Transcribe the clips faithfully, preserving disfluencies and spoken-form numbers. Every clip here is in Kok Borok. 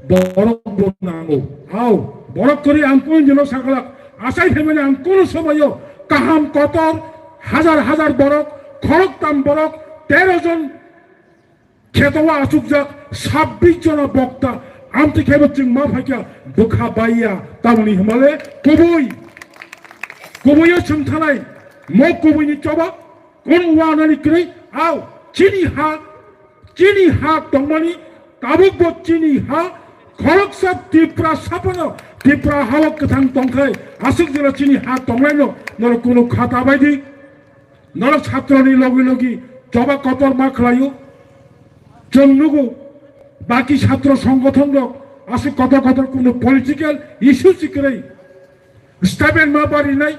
Borok bo nango. Ao, borok kwrwi ang kunu dino saklak. Achai phaimani ang kunu somoyo kaham kotor, hajar hajar borok, khoroktam borok, tero jon kheto o achukjak, sabbish jona bokta, amtwi khaibo chwng ma phaikha, bwkha baiya, tamoni hwnmale kubui, kubuio chwng thanai, mo kubuini choba, kunu wanani kwrwi, ao, chini ha, chini ha tongmani, tabukbo chini ha, khoroksa Tiprasa phano, Tipra hao kwthang tongkhai, aswk jora chini ha tonglaino, norok kunu khata baidi, norok chatroni logi logi choba kotor ma khlaio. Chwng nugo, baki chatro songgothon rok aswk kotor kotor kunu political issue si kwrwi, stipend ma barinai,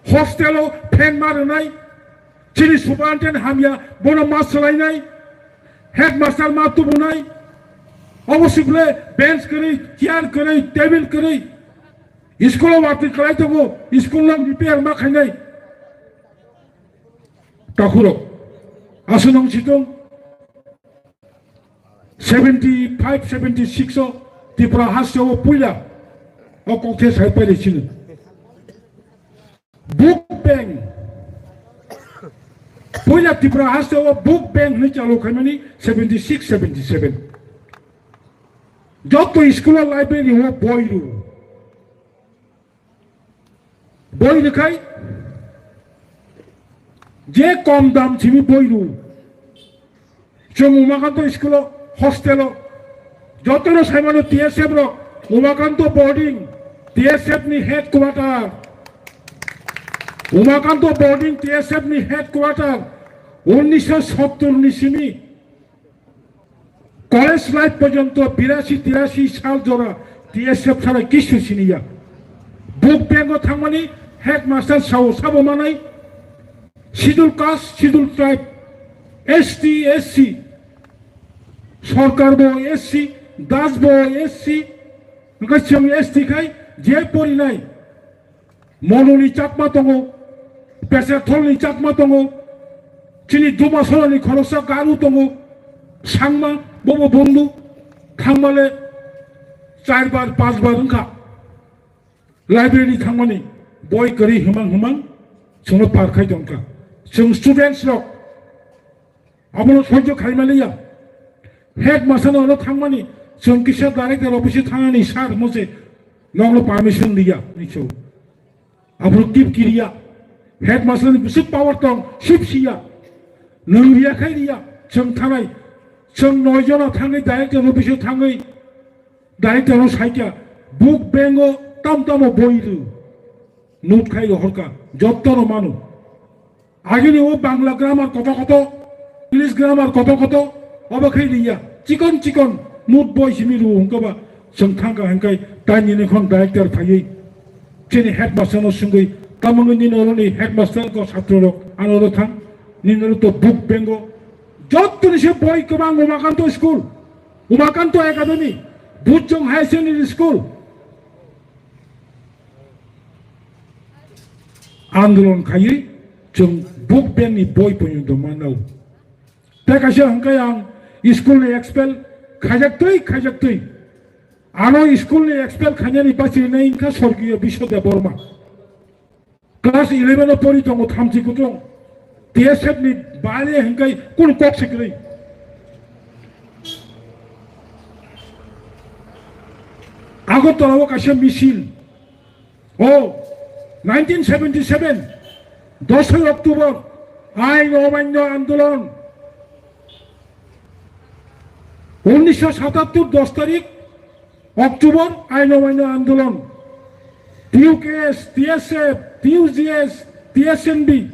hostel o fan ma rwnai, chini superintendent hamya bono ma swlainai, headmaster ma tubunai, obo sibole bench kwrwi, chair kwrwi, table kwrwi, school o watwi kwlai tongo, school no repair ma khainai. Takhurok, aswk nang situng seventy five, seventy six o Tripura haste o puila o kokthai sai pairi sini. Book bank, puila Tripura haste o book bank hwnwi chalu khaimani seventy six, seventy seven. Joto school o library o boi rw. Boi rwkhai je kom dam simi boi rw. Chwng Umakanto school o, hostel o, jotono saimano T S F rok, Umakanto boarding, T S F ni headquarter, Umakanto boarding T S F ni headquarter, unnisho sottor ni simi college life porjonto birashi tirashi sal jora T S F sara kisu siniya. Book bank o thangmani headmaster sao sabo manai, Schedule Caste, Schedule Tribe, S T, S C, sorkar bo S C, das bo S C, hwnkhe chwng S T khai je porinai. Monuni Chakma tongo, Pesatholni Chakma tongo, chini Dumasarani khoroksa Garu tongo, Sangma bobo bondhu, thangmale char bar, panch bar wngkha. Library thangmani boi kwrwi hwmang hwmang chwngno par khai tongkha. Chwng students rok abono soijo khaimaliya. Headmaster no oro thangmani chwng kisa director office o thangani sir mo se nokno permission liya hinwi sao. Abro kip kiriya. Headmaster ni bisik power tong, sip siya. Nwng riya khai riya, chwng thanai. Chwng noi jona thangwi director office o thangwi director no saikha, book bank o tam tamo boi rw. Note khai rohorkha, jotto no mano. Agini o Bangla grammar koto koto, English grammar koto koto, obo khai liya. Chikon chikon note boi simi rw hwnkhe ba chwng thangkha hwnkhe taini ni khon director phaiwi chini headmaster no swngwi, "Tamungwi nini oro ni headmaster ko chhatro rok ano oro thang, nini oro to book bank o jotto ni se boi kwbang Umakanto school, Umakanto Academy, Bujong Higher Secondary School." Andolon khaiwi chwng book bank ni boi porjonto manao. Tei kaisa hwnkhe ang school ni expel khaijaktwi, khaijaktwi. Ano school ni expel khainani bachirnai wngkha Sorgiyo Biswa Debbarma. Class eleven o pori tongo, thamchi kutung. T S F ni bale hwnkhe kunu kok se kwrwi. Agartala o kaisa misil. O, nineteen seventy seven, dosoi October, ain omainyo andolon. Unnisho satattor dos tarik October, ain omainyo andolon. T U K S, T S F, T U G S, T S N B.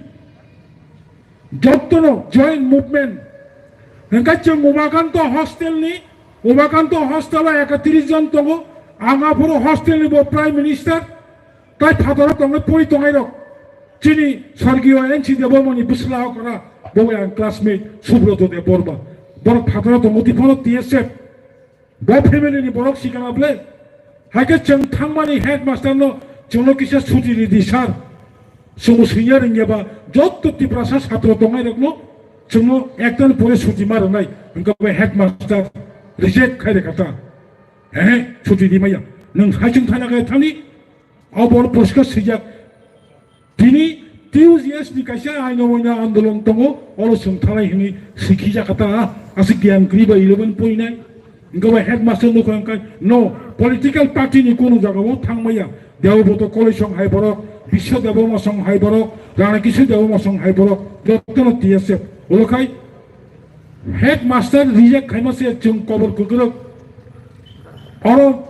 Jottono joint movement. Hwnkhe chwng Umakanto hostel ni, Umakanto hostel o ekatris jon tongo, ang aphuru hostel ni bo prime minister, tai phataro tongnai pori tongnai rok. Chini Sorgiyo N C Debbarma ni bwsla okra, bo bai ang classmate Subroto Debbarma. Borok phataro tongo twi phano T S F. Bo family ni borok sikana ble. Haikhe chwng thangmani headmaster no chwngno kisa chuti ridi sir. Chwngno swinya ringya ba jotto Tiprasa satro tongnai rokno chwngno ektan pore chuti ma rwnai. Hwnkhe bo headmaster reject khai rwkha ta. He, chuti di maya. Nwng haichung thana khe thani, abor poska sijak. Tini T U G S ni kaisa aino waino andolon tongo, oro chwng thanai hwnwi sikhi jakha ta, aswk giyan kwrwi ba eleven poinai. Wngkha ba headmaster nukha wngkha, no, political party ni kunu jaga o thang maya. Deoboto College song hai borok, Biswa Debbarma song hai borok, Rana Kishore Debbarma song hai borok, jotono T S F. Olo khai headmaster reject khaima se chwng kobor kwkrwk. Oro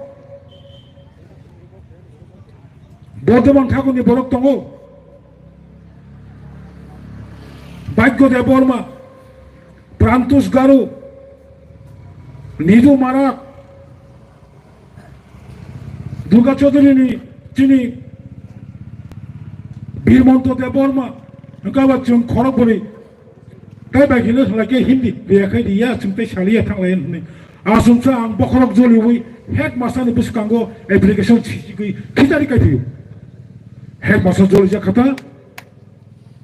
Bordhoman Thakurni borok tongo. Bhagya Debbarma, Prantosh Garo, Nidu Marak, Durga Chaudhury ni chini Birmonto Debbarma, wngkha ba chwng khorok bwrwi. Tai bai kheno thwlai khe Hindi reya khai riya, chwng tei saliya thanglai hwnwi. Aswk sa ang bokhorok joliwi headmaster ni bwskango application sichigwi khichari kai phio. Headmaster joli jak kha ta.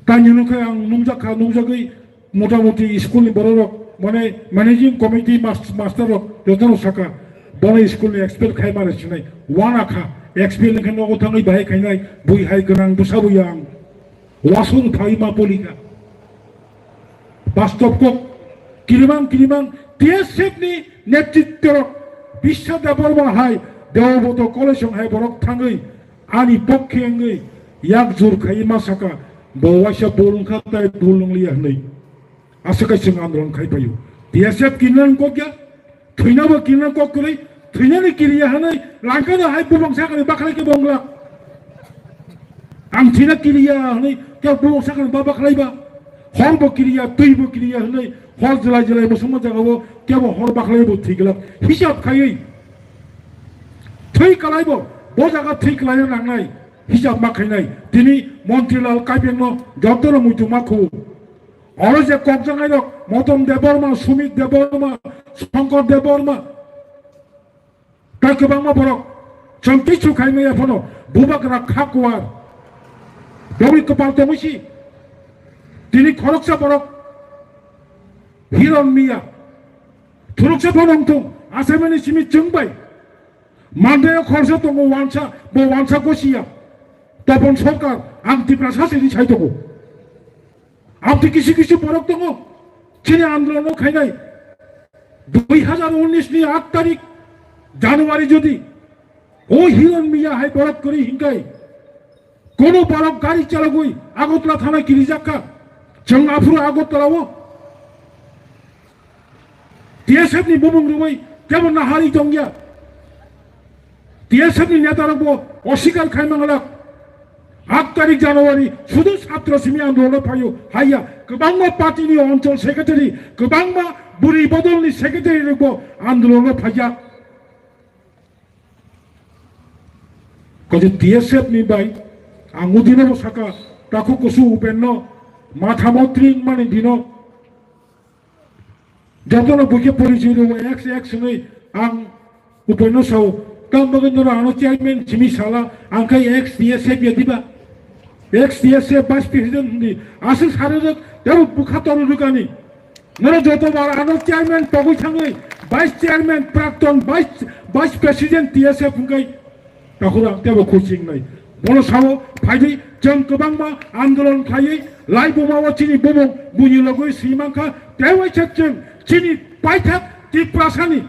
Tani nung khe ang nungjak kha, nungjagwi mota moti school ni borok rok, mane managing committee mas-, master rok jotono saka, bono school ni expel khai mare sinai. Wana kha, expel ni khe nogo thangwi bahai khainai, bui hai gwnang bwsa bui ang. Wasung thai ma polika. Bastob kok kirimang kirimang T S F ni netritwo rok Biswa Debbarma hai Deoboto College song hai borok thangwi ani pokhe wngwi yak jur khai ma saka bo waisa bul wngkha tai bul wngliya hwnwi. Aswk hai chwng andolon khai paio. T S F kinang kokya. Thwinabo kiriya kok kwrwi, thwinani kiriya hwnwi langkano hai bubang sakani bakhlai khe bo wngla. Ang thwina kiriya hwnwi khe bubang sakani ba bakhlai ba. Hor bo kiriya, twi bo kiriya hwnwi hor jwlai jwlai bo songma jagao kebo hor bakhlai bo thwi glak. Hisab khaiwi thwi kalai bo, bo jaga thwi kalaina nangnai hisab ma khainai. Tini Montri Lal Kaibengno jotono muitu ma khu. Oro je kokjaknairok, Moton Debbarma, Sumit Debbarma, Shankar Debbarma, tei kwbangma borok, chwng kichu khaimaya phano, bubagra kha kuar. Bobwi kwpal tongwi si, tini khoroksa borok, Hiron Miya, thuruksa phano wngthung, achaimani simi chwng bai, Mandaya khoroksa tongo wansa, bo wansa gosiya, Topon Sorkar, ang Tiprasa sini sai tongo. Aboni kisu kisu borok tongo, chini andolon o khainai. Dui hazar unis ni aat tarik January jodi o Hiron Miya hai borok kwrwi hinkai, kono borok gari chalogwi Agartala thana kirijak kha, chwng aphuru Agartala o T S F ni bumung rwui tebo nahari tongya. T S F ni neta rok bo osikar khai manglak. Aat tarik January sudu satro simi andolon phaio haiya kwbangma party ni onchol secretary, kwbangma buri bodol ni secretary rok bo andolon phaiya. Kaje T S F ni bai ang udino bo saka takhu kusu Upen no matha motri mani dino. Jotono buikhe porichoi rwo, X X hwnwi ang Upen no sao, tamo bagwi norok ano chairman simi sala, ang khai X T S F ya diba? X T S F vice president hwnwi, aswk sarwrwk, tebo bwkha toru rwkani. Norok joto bar ano chairman togwi thangwi, vice chairman, prakton vice, vice president T S F hwnkhai. Takhuk ang tebo khuchingnai. Bono sao phaidi chwng kwbangma andolon khaiwi lai buma o chini bumung buini logwi swi mankha. Tei waisa chwng chini paithak Tiprasani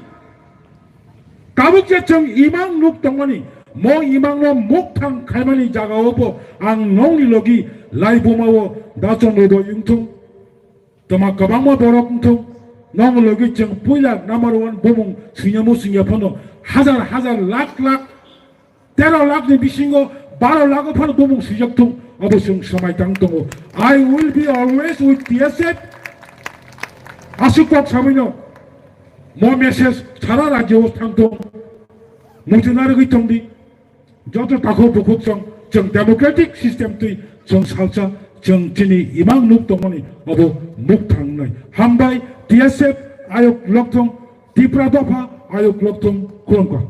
tabuk je chwng imang nuk tongmani, mo imangno mukthang khaimani jagao bo ang nongni logi lai buma o dachong rwdoi wngthung. Toma kwbangma borok wngthung, nong logi chwng puila number one bumung swingyamo swingya phano hajar hajar lakh lakh, tero lakh ni bisingo baro lakh o phano bumung swijak thung, abo chwng swmai tang tongo. I will be always with T S F. Aswk kok sabaino mo message sara rajyo o thang thung, muchuna rwgwi tong di. Joto takhuk bukhuk chwng, chwng democratic system twi chwng salsa, chwng chini imang nuk tongmani abo nuk thangnai. Hambai, T S F ayok lokthung, Tipra dopha ayok lokthung, khulumkha.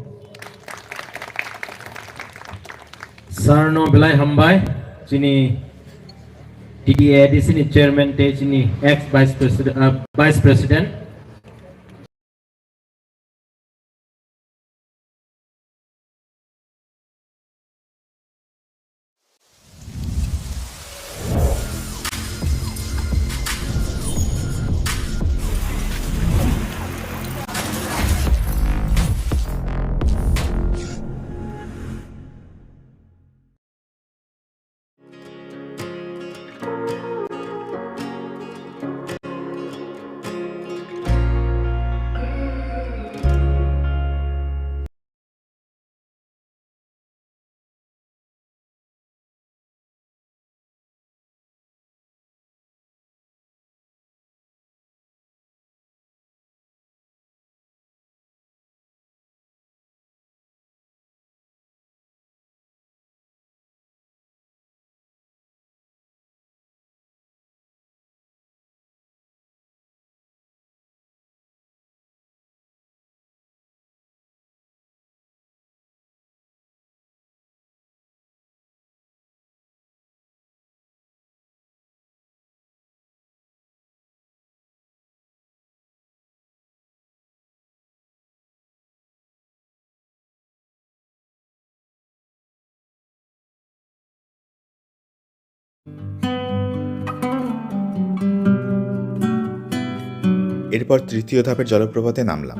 Sir no belai hambai, chini T D A D C ni chairman tei chini ex vice president, ah, vice president. এরপর তৃতীয় ধাপের জলপ্রপাতে নামলাম।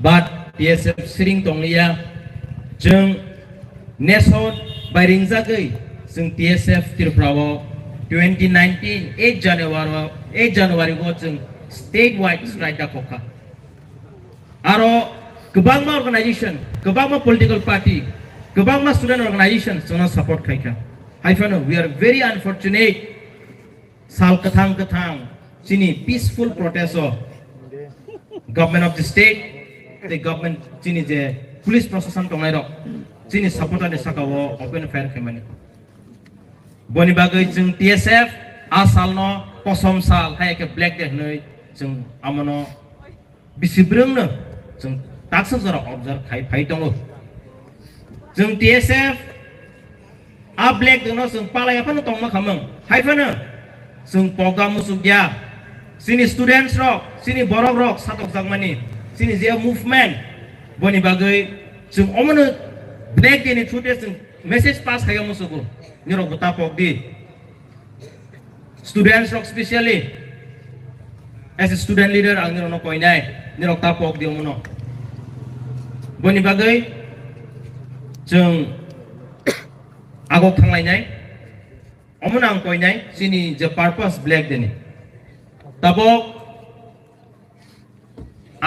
But T S F siring tongliya, chwng nation bai ringjagwi chwng T S F Tripura o twenty nineteen eight January o, eight January o chwng state wide strike da kokha. Aro kwbangma organization, kwbangma political party, kwbangma student organization chwngno support khaikha. Haiphano we are very unfortunate. Sal kwthang kwthang chini peaceful protest o government of the state, the government chini je police prosason tongnai rok chini supporter ni saka o open fire khaimani. Boni bagwi chwng T S F a salno kosom sal hai khe black day hwnwi chwng amono bisi brwngno chwng taksa jora observe khai phai tongo. Chwng T S F a black dino chwng palai phano tongma khamung. Hai phano chwng pokda muchuk ya. Chini students rok, chini borok rok satokjakmani, chini je movement, boni bagwi chwng omono black day ni through te chwng message pass khaiya muchugo. Nirok bo ta pok di. Students rok specially, as a student leader, ang nirokno koinai, nirok ta pok di omono. Boni bagwi chwng agok thanglainai, omono ang koinai, chini je purpose black day ni. Tabok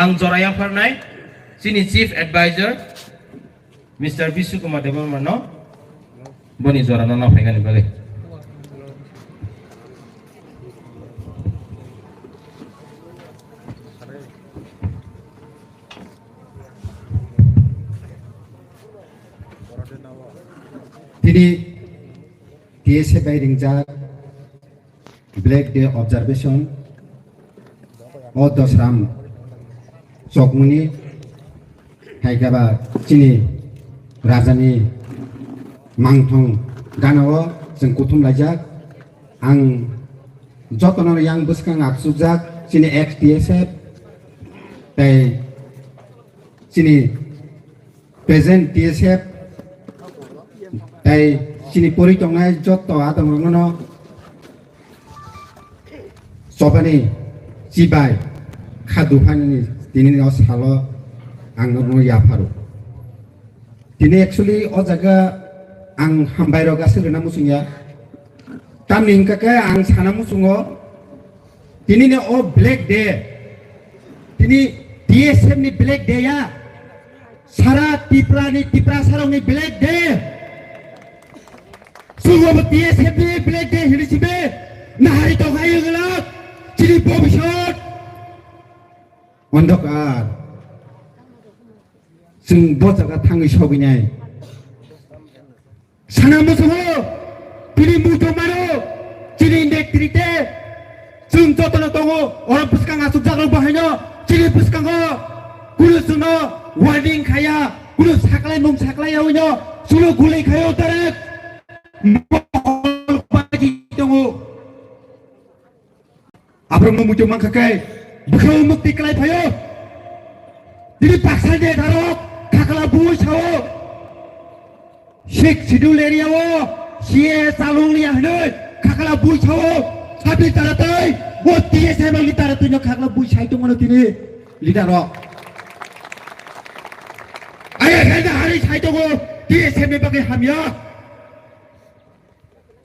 ang jora yapharnai, chini chief advisor, Mister Bishu Kumar Debbarma no boni jora no naphai gani bagwi. Tini T S F bai ringjak Black Day observation o Dosram Chokmoni hai khe ba chini rajani mangthong gana o chwng kuthum laijak. Ang jotono yang bwskang aksukjak chini ex T S F tei chini present T S F tei chini pori tongnai joto adongrokno chobani chibai kha duphani tini o salo ang norokno yapharo. Tini actually o jaga ang hambai rok aswk rwna muchungya. Tamni hwnkha khe ang sana muchungo, tini ni o Black Day, tini T S F ni Black Day ya, sara Tripura ni, Tiprasa rok ni Black Day. Chwng bo T S F ni Black Day hini sibe nahari tongkhai wngwlak chini bobisot ondokar. Chwng bo jaga thangwi sogwinai. Sana muchungo, tini muitu mano, chini netrite, chwng jotono tongo, oro bwskang achukjakrok bahaino, chini bwskango, kunu chwngno warning khaya, kunu saklaimung saklai yaoino, chwngno gulai khayo direct, mohol bagi tongo. Aborokno muitu mankha khe bwkhao mukti kwlai phaio. Tini baksa netarok khakla bui sao. Sixth Schedule area o C A A chalung liya hinwi khakla bui sao. Sabni taratwi o T S F ni taratwino khakla bui sai tongmano tini leader rok. Aya khe hari sai tongo T S F ni bagwi hamya.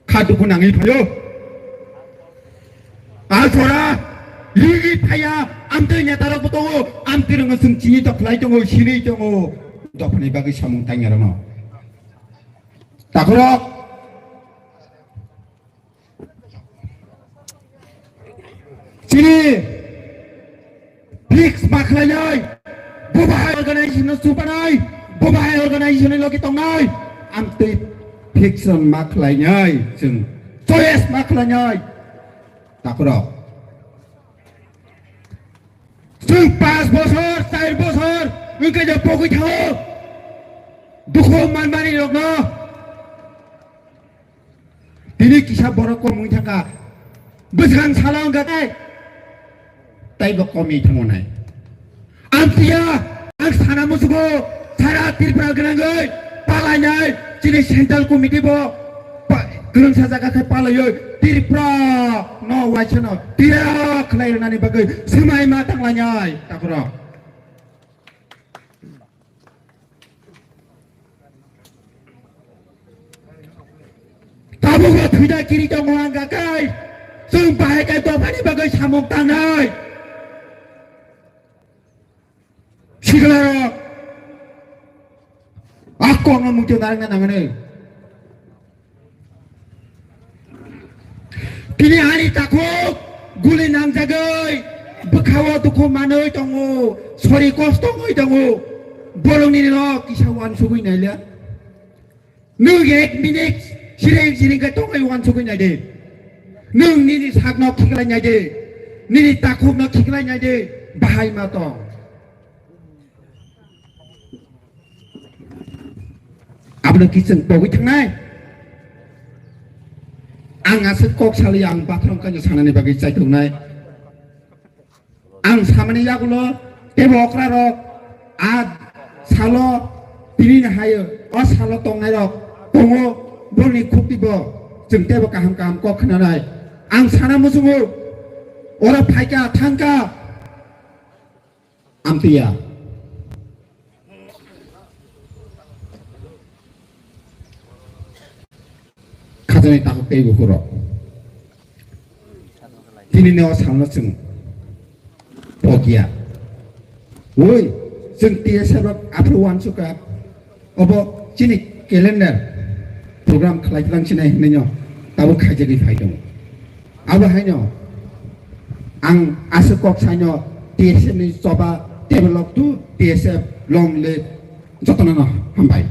Kha dukhu nangwi phaio. Jora, rigi phaya, amtwi netarok bo tongo, amtwi rwngno chwng chini tokhlai tongo, sini tongo, dophani bagwi samung tangya rwno. Takhorok, chini fix ma khlainai, bo bahai organization no chupanai, bo bahai organization ni logi tongnai, amtwi fix ma khlainai, chwng choice ma khlainai. Takhorok. Chwng panch bochor, char bochor wngkhe je pogwi thango. Dukhu manmani rokno. Tini kisa borok kom wngwi thangkha. Bwswkang salo wngkha tei. Taibo komwi thango nai. Amtwiya, ang sana musugo, sara Tripura gwnangwi palainai, chini central committee bo pa-, kwrwngsa jaga khe palaiwi Tripura no waisano tira khlai rwnani bagwi swmai ma tanglainai, takhorok. Tabukbo thwida kiri tongo ang gakai. Chwng bahai kai dophani bagwi samung tangnai. Siklarok. Akongno mungtwi narwkna nangani. Tini ani takhuk guli nangjagwi bwkhao dukhu manwi tongo, sori kosto wngwi tongo. Borokni no kisa uansugwi nailiya. Nwng ek minute sireng sireng khe tongwi uansugwi naidi. Nwng nini sakno khiklai naidi. Nini takhukno khiklai naidi. Bahai ma tong. Abono kichwng pogwi thangnai. Ang aswk kok saliya ang bathang kanya sanani bagwi chaitongnai. Ang samani yagulo tebo okrarok a salo tini hayo o salo tongnairok tongo boni khuktibo chwng tebo kaham kaham kok khnanai. Ang sana muchungo oro phaika thangka. Amtwiya. Khajani takhuk tei bukhurok. Tini ne o salno chwng pokya. Oi, chwng T S F rok aphuru uansukha. Obo chini calendar program khlai tlang sinai hinwi no tabuk khaijagwi phai tongo. Abo haino ang aswk kok saino T S F ni choba develop to T S F long live jotono no hambai.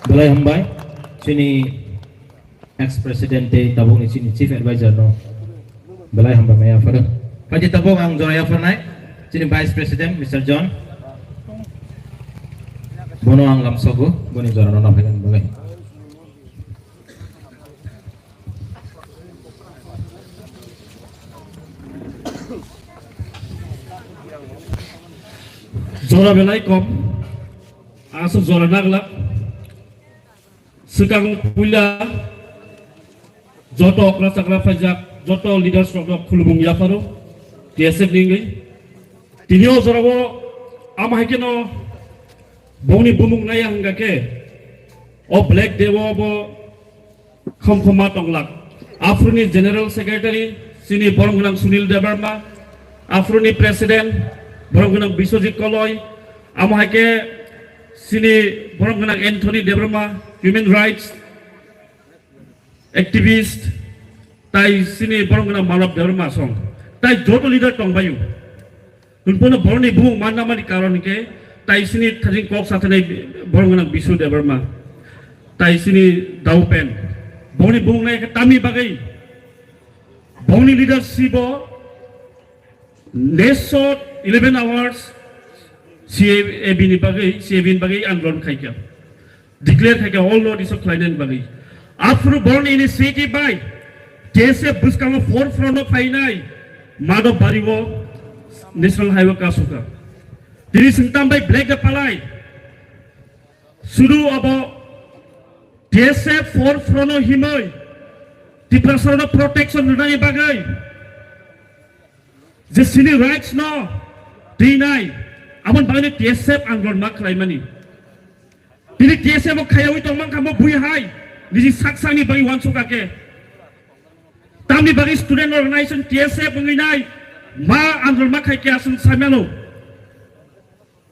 Belai hambai chini ex president tei tabukni chini chief advisor no belai hambai maya pharo. Kaji tabuk ang jora yapharnai chini vice president Mister John. Bono ang lamsogo boni jora no naphaikan belai. Jora belai kom, aswk jora naglak. Swkang puila joto okra chakra phaijak, joto leaders rokno khulumung yapharo, T S F ni wngwi. Tini o jorao ama hai kheno bongni bumung naya hwnkha khe, o Black Day o bo khom khoma tonglak. Aphuruni General Secretary chini borom gwnang Sunil Debbarma, aphuruni President borom gwnang Biswajit Koloi, amo hai khe chini borom gwnang Anthony Debbarma, Human Rights Activist, tai chini borom gwnang Manav Debbarma song, tai joto leader tongbaio. Hwnphano borokni bumung manna mani karon hwnkhe tai sini thajin kok sathanai borok gwnang Bisu Debbarma, tai sini Daupen. Borokni bumung nai khe tamni bagwi borokni leadership o next eleven hours C A B ni bagwi, C A B ni bagwi andolon khaikha. Declare khaikha all North East o khlainani bagwi. Aphuru borokni initiative bai T S F bwskango forefront o phainai Madhobari o National Highway kasukha. Tini sengtam bai Black Day palai. Sudu abo T S F forefront o himwi Tiprasa no protection rwnani bagwi je sini rights no teinai, aboni bagwi T S F andolon ma khlaimani. Tini T S F o khayawi tongmang kha mo bui hai, niji sak sakni bai uansuk kha khe. Tamni bagwi student organization T S F wngwi nai ma andolon ma khai khe aswng saimano.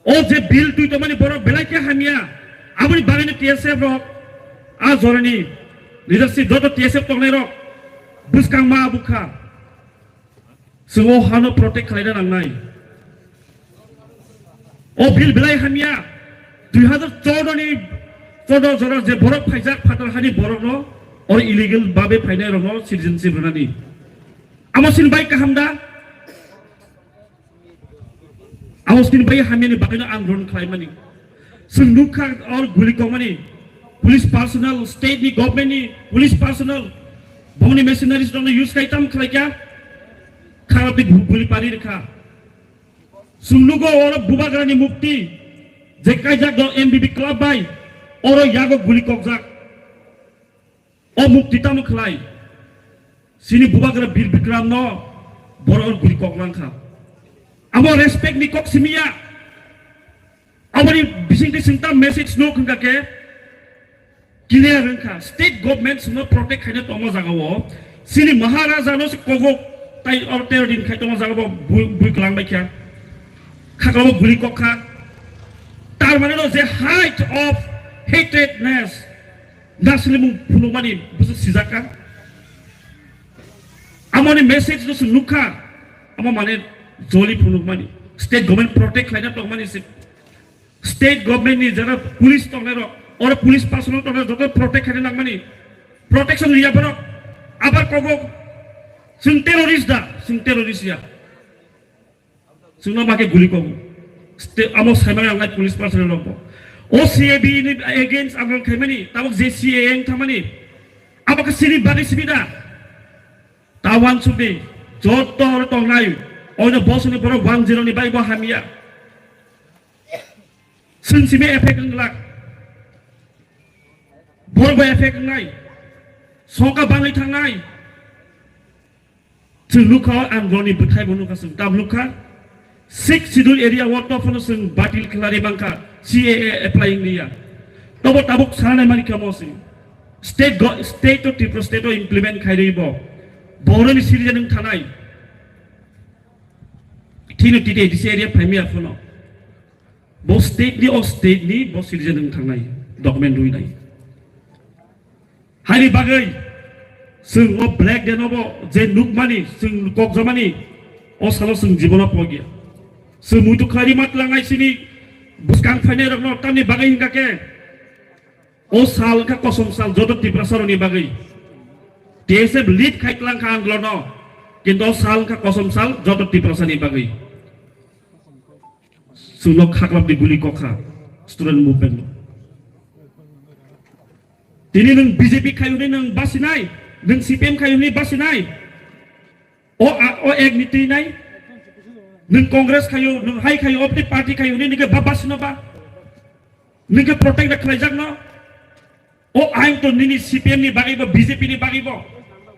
O je bill twi tongmani borok belai khe hamya, aboni bagwino T S F rok a jorani leadership joto T S F tongnai rok bwskang ma bukha. Chwng o hano protect khlaina nangnai. O bill belai hamya, dui hazar chordo ni, chordo jora je borok phaijak phatar hani borokno, oro illegal babe phainai rokno citizenship rwnani. Amo sini bai kaham da? Amo sini bai hamyani bagwino andolon khlaimani. Chwng nukha or guli kokmani, police personnel, state ni government ni police personnel, bongni machineries rokno use khai tam khlaikha, kharap di gu-, guli pari rikha. Chwng nugo oro bubagrani mukti, je kaijak do M B B club bai, oro yago guli kokjak. O mukti tamo khlai? Sini bubagra Bir Bikram no borok guri kok langkha. Abo respect ni kok simiya. Aboni bisingtwi singta message no khungka ke clear wngkha. State government sino protect khaina tongma jaga o. Sini Maharaja no se kogok tai or tero din khai tongma jaga bo bui, bui klang bai kha. Khakla bo guri kok kha. Tar mane no je height of hatredness. Naslimung phunukmani busu sijakha. Amoni message no se nukha. Amo mane joli phunukmani. State government protect khlaina tongmani se. State government ni jara police tongnai rok, oro police personnel tongnai joto protect khlaina nangmani. Protection riya borok. Abar kogo. Sing terrorist da, sing terrorist ya. Chwngno ma khe guli kogo. Ste-, amo saimani ang nai police personnel rokbo. O C A B ni against ang khaimani, tabuk je C A A wng thangmani. Abo khe sini bagwi simi da. Ta wansukdi, joto oro tongnai, oino bosoni borok one zero ni bagwi bo hamya. Chwng simi effect wng glak. Borok bo effect wngnai. Songkha bangwi thangnai. Chwng nukha, ang roni bwthai bo nukha, chwng tam nukha. Sixth Schedule area o to phano chwng batil khlari mankha, C A A apply wng liya. Tobo tabuk sanai mani kha mo chwng. State go, state to Tripura state o implement khai rwi bo. Boroni citizen wng thanai. Thino T T A D C area phaimya phano. Bo state ni, o state ni, bo citizen wng thangnai, document rwinai. Haini bagwi chwng o Black Day no bo je nukmani, chwng kokjamani, o salo chwng jibono pogya. Chwng muitu khlai ma tlangnai sini bwskang phainai rokno, tamni bagwi hingka khe o sal wngkha kosom sal joto Tiprasa rokni bagwi. T S F lead khai tlang kha andolon no, kintu o sal wngkha kosom sal joto Tiprasa ni bagwi. Chwngno khaklap di guli kokha student movement no. Tini nwng B J P khayuni nwng basinai, nwng C P M khayuni basinai. O a-, o ek ni twi nai. Nwng Congress khayu, nwng hai khayu, opni party khayuni nwng khe ba basino ba. Nwng khe protect da khlaijakno. O ain to nini C P M ni bagwi bo, B J P ni bagwi bo.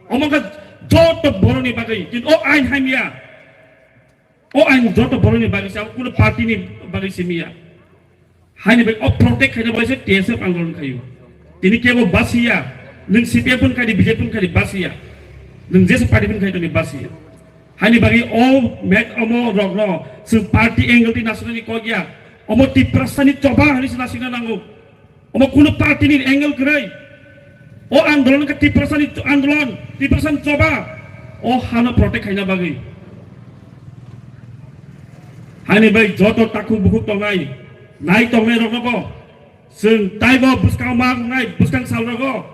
Omo khe joto boroni bagwi. Kintu o ain hamya. O ain joto boroni bagwi se, kuno party ni bagwi se miya. Haini bai o protect khaina bai se T S F andolon khayo. Tini kebo basiya, nwng C P M pun khai di, B J P pun khai di basiya. Nwng jesa party pun khai toni basiya. Haini bagwi o met omo rokno chwng party angle ti nasinani kok ya. Omo Tiprasa ni choba hani se nasina nango. Omo kuno party ni angle kwrwi. O andolon khe Tiprasa ni andolon, Tiprasa ni choba. O hano protect khaina bagwi. Hani bai joto takhuk bukhuk tongnai, nai tongnai rokno bo. Chwng taibo bwskang ma wngnai, bwskang sal rogo.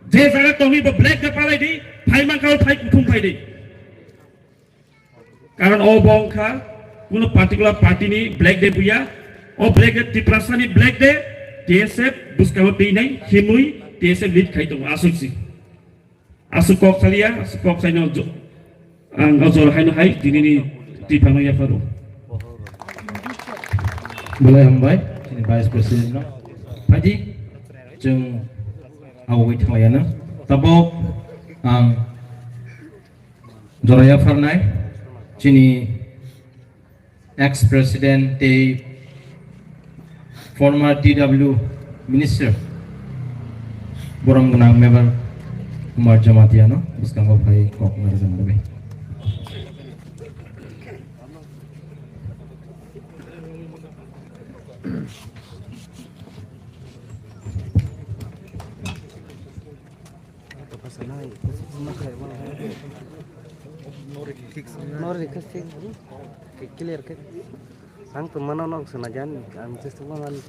Je jaga tongwi bo Black Day palai di, phai mankha phai kuthum phai di. Karon o bo wngkha kuno particular party ni Black Day buya. O Black Day Tiprasa ni Black Day, T S F bwskango twi nai himwi T S F lead khai tongo aswk si. Aswk kok saliya, aswk kok saino jo-, ang o jor haino hai dinini twi phano yapharo. Belai hambai, chini Vice President no. Phaidi, chwng awagwi thanglaiya no. Tabok ang Joraya pharnai chini ex president tei former T W minister, borom gwnang member Kumar Jamatia no bwskango phai kok narwkna bagwi. Nori kasi clear ke. Ang to mano nok sana jan, ang just one.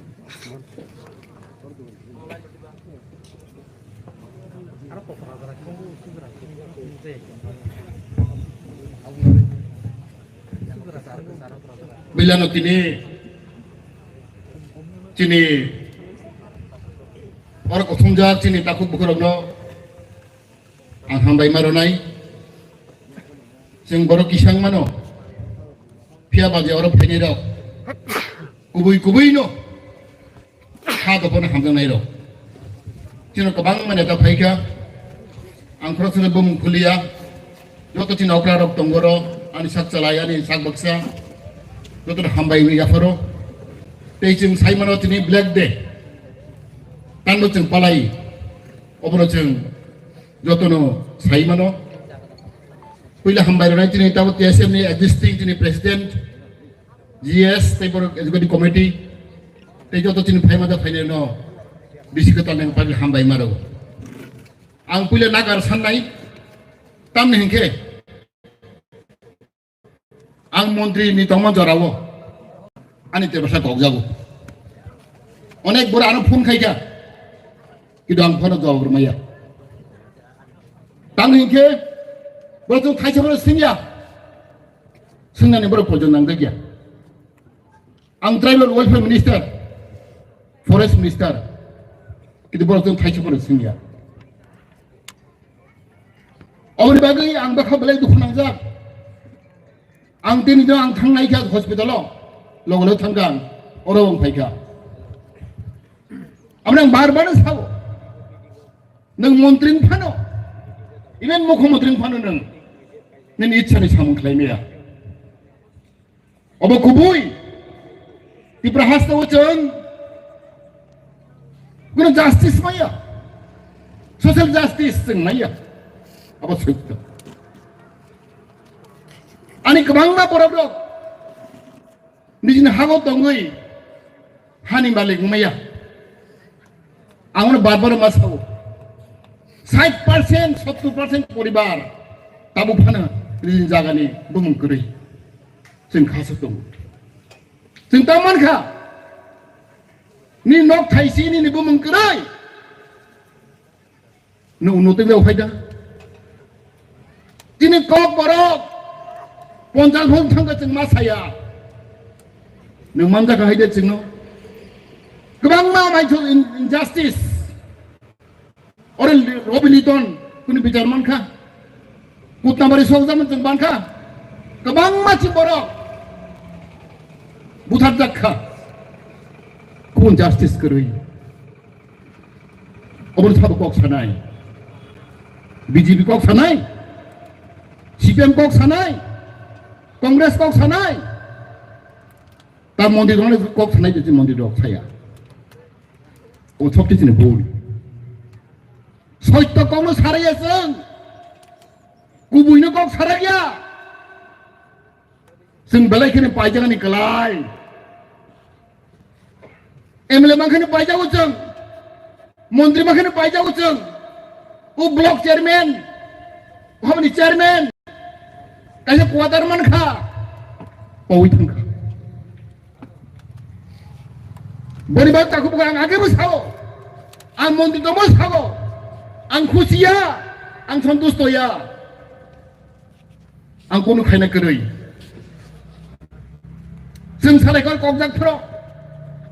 Bilano tini, tini, oro kothomjak chini takhuk bukhurokno ang hambai ma rwnai. Chwng borok kisang mano, phiya ba je oro phainai rok kubui kubui no ha dophano hamjaknai rok. Chini kwbangma neta phaikha, ang khoroksa bumung khuliya, joto chini okra rok tongo ro, ani sak chalai, ani sak baksa, joto hambai wi yapharo. Tei chwng sai mano tini Black Day, tando chwng palai, obono chwng jotono sai mano. Puila hambai rwnai chini tabo T S F ni existing chini president, G S tei borok executive committee tei joto chini phaima da phainai no bisi kwtal nang pagwi hambai maro. Ang puila nagar sannai tamni hinkhe ang montri ni tongma jorao ani tebasa kokjago. Onek bora ano phone khaikha, kintu ang phone jawab rwmaya. Tamni hinkhe borok chwng thaisa phano singya, swngnani borok pojon nangjakya. Ang tribal welfare minister, forest minister, kintu borok chwng thaisa phano singya. Oboni bagwi ang bakha belai dukhu nangjak. Ang tini do ang thangnai kha hospital o, logo logo thangkha ang, oro ang phaikha. Amoni ang bar bar sao, nwng montri wng phano, even mukhyamantri wng phano nwng nini ichha ni samung khlai maya. Obo kubui. Tipra haste o chwng kuno justice maya, social justice chwng maya. Abo sotto. Ani kwbangma borok rok nijini hago tongwi hani malik wngmaya. Ang bar bar ma sao, sait percent, sottor percent poribar tabuk phano nijini jagani bumung kwrwi chwng khasuk tongo. Chwng ta mankha, ni nok thaisi nini bumung kwrwi. Nwng nutwi le uphai da. Chini kok borok ponchal phone thangkha chwng ma saya. Nwng manjakha hai de chwngno. Kwbangma maithu in-, injustice. Oro li-, Robi Liton kunu bichar mankha. Kutnabari sokjamani chwng mankha. Kwbangma chini borok butharjak kha. Kun justice kwrwi. Obo sabo kok sanai. B J P kok sanai. C P M kok sanai. Congress kok sanai. Ta mondi rok kok sanai je mondi rok saya. O sokti sini bul. Soitto kokno saraya chwng. Kubuino kok saraya. Chwng belai kheno paijagani kwlai. M L A mankheno paijago chwng. Montri mankheno paijago chwng. O block chairman, habani chairman, kaisa quarter mankha, pawi thangkha. Boni bagwi takhuk bukhuk ang agebo sao, ang montri tongmo sao, ang khusiya, ang santusto ya. Ang kunu khaina kwrwi. Chwng salai kok kokjak phro.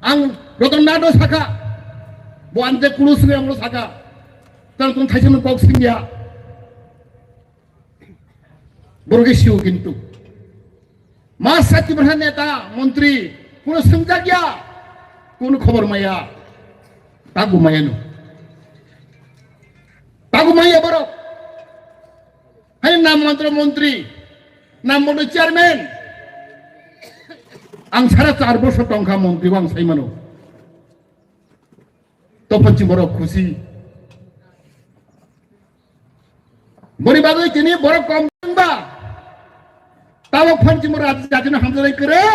Ang Roton Nado sakha. Bo ang je kunu swnwi ang sakha. Tang tong thaisa kok singya. Borok sio kintu. Ma sati berha neta, montri, kunu swngjak ya. Kunu khobor maya. Tagu maya no. Tagu maya borok. Hai nam mantri montri, nam mantri chairman. Ang sara char bosor tongkha montri bo ang sai mano. Tophan chini borok khusi. Boni bagwi tini borok kom wngba. Tabok phan chimo raj-, jatino hamjaknai kwrwi.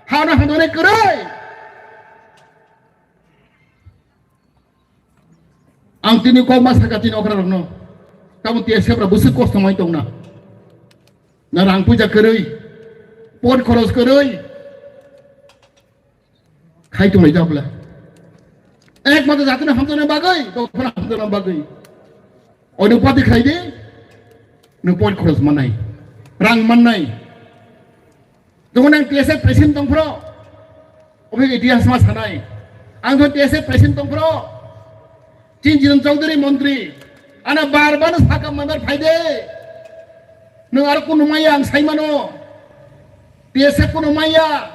Hano hamjaknai kwrwi. Ang tini kok ma saka tini okra rokno. Tamo T S F rok bwswk kosto mai tongna. Na rang puja kwrwi. Pot khoros kwrwi. Khai tonglai jak bwle. Ek mata jatino hamjakna bagwi, dophano hamjakna bagwi. Oino party khai di, nwng poin khoros mannai, rang mannai. Jokon ang T S F president tongphro, obhi itihas ma sanai. Ang jokon T S F president tongphro, Chinjiran Chowdhury montri, ano bar bar sakha member phai de. Nwng aro kunu maya ang sai mano. T S F kunu maya,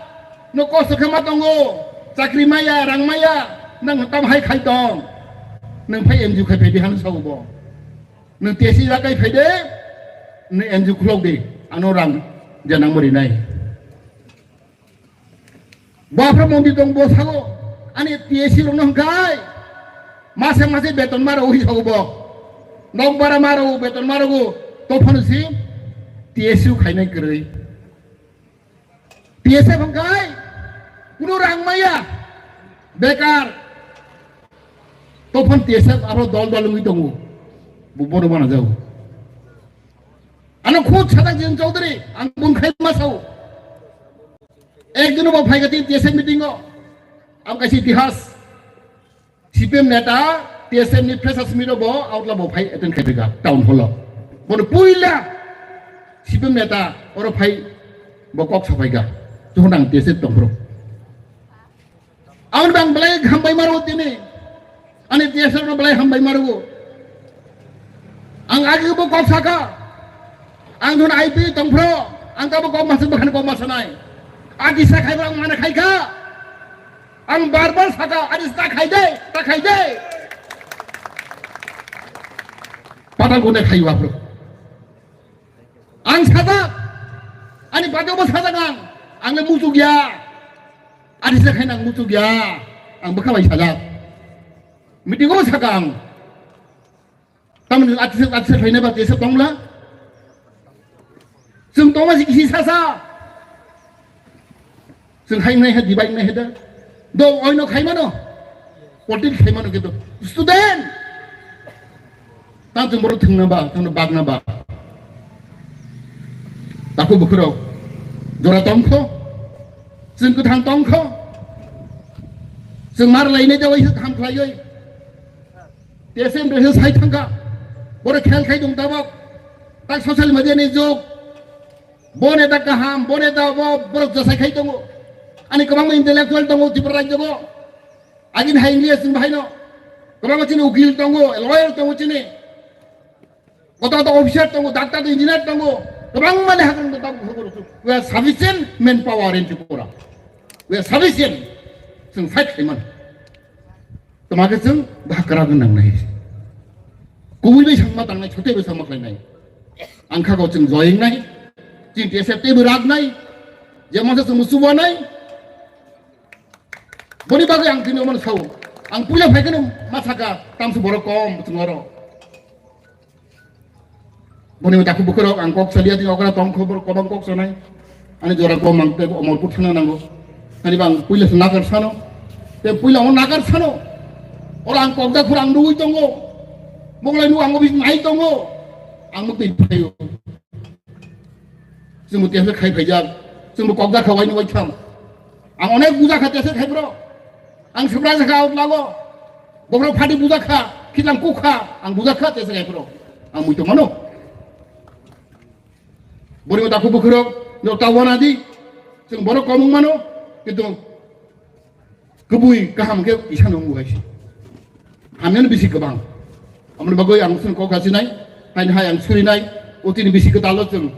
nwng kosto khe ma tongo, chakri maya, rang maya, nwng tam hai khai tong. Nwng phai N G O khai phai di hano sao bo. Nwng T S F rakai phai de, nwng N G O khulok di, ano rang je nangma rinai. Bo aphra mondi tong bo sago, ani T S C rokno hwnkhe mase mase beton ma rw ui sago bo. Nok bara ma rw beton ma rw to phano si T S C khainai kwrwi. T S F hwnkhe kuno rang maya bekar. To phano T S F aro dol dol wngwi tongo. Bo bono mana jago. Ano khud sajak Jin Chaudhary, ang bun khai ma sao. Ekdino bo phai gati T S F meeting o. Am kaisa itihas. C P M neta T S F ni freshers meet o bo outla bo phai attend khai ga town hall o. Bono puila C P M neta oro phai bo kok sapai ga. Tuhon ang T S F tong bro. Ang bang belai hambai maro tini. Ani T S F no belai hambai maro. Ang agi bo kok saka. Ang jun I P tongphro. Ang tabo kok masuk bakhan kok masanai. Agi sa khai ang mana khai kha. Ang bar bar saka. Agi sa khai de, ta khai de. Patal gune khai wa bro. Ang sajak. Ani bade bo sajak ang. Ang le muchuk ya. Ani se khaina ang muchuk ya. Ang bwkha bai sajak. Meeting o sakang. Tamni atise atise khaina ba tese tongla. Chwng tongma si kisi sasa. Chwng hai nai ha dibai nai ha da. Do oino khai mano. Politics khai mano kintu student. Ta chwng borok thwngna ba, thwngna bagna ba. Takhuk bukhurok jora tongkho, chwng kwthang tongkho, chwng mar lainai jawai ham khlaiwi. T S M rehel sai thangkha, borok khel khai tong tabok, tak social media ni jug, bo neta kaham, bo neta bo borok jasai khai tongo, ani kwbangma intellectual tongo Tripura rajyo o, agin hai English chwng bahaino, kwbangma chini ukil tongo, lawyer tongo chini. Kota kota officer tongo, doctor, engineer tongo, kwbangma leha kwrwng tongo, tongo, tongo. We are sufficient manpower in Tripura. We are sufficient. Chwng fight khaimani. Twma khe chwng bhakra gwnang nai. Kubui bai sangma tangnai, chotwi bai sangma khlainai. Ang kha go chwng joying nai. Chini T S F teibo rak nai. Jemon se chwng musuba nai. Boni bagwi ang tini omo sao. Ang puila phai kheno ma saka tamsi borok kom chwng oro. Boni takhuk bukhurok ang kok salia tini okra tong khobor kobang kok sanai. Ani jora kom ang tei omorpur thangna nango. Ani bang puila se nakar sano. Te puila o nakar sano. Ora ang kok da khur ang nugui tongo. Moglai nu ang obis nai tongo. Ang mukti phaio. Chwngbo T S F khai phaijak, chwngbo kok jakha waini waitham. Ang onek bujakha T S F khai bro. Ang Sibra jakha out lago. Bokhorok phati bujakha, khitlang kukha, ang bujakha T S F khai bro. Ang muitu mano. Boni takhuk bukhurok, no tawana di. Chwng borok komung mano, kintu Kubui kaham khe kisa nung buhaisi. Hamyano bisi kwbang. Amoni bagwi ang chwng kok kasinai, haini hai ang surinai, o chini bisi kwtalo chwng.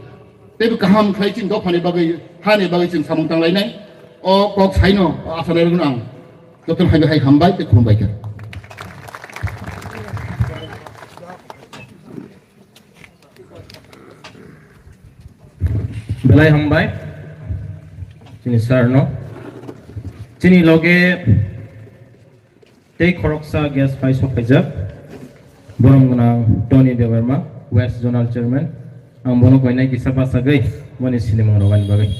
Teibo kaham khlai chini dophani bagwi, hani bagwi chwng samung tanglainai. O kok saino, o asalairokno ang jotono hai hai hambai tei khulumbai kha. Belai hambai chini sir no. Chini loge tei khoroksa guest pai sok phaijak, borom gwnang Tony Debbarma. West Zonal Chairman, ang bono koinai kisa bachagwi boni sinimung rogani bagwi.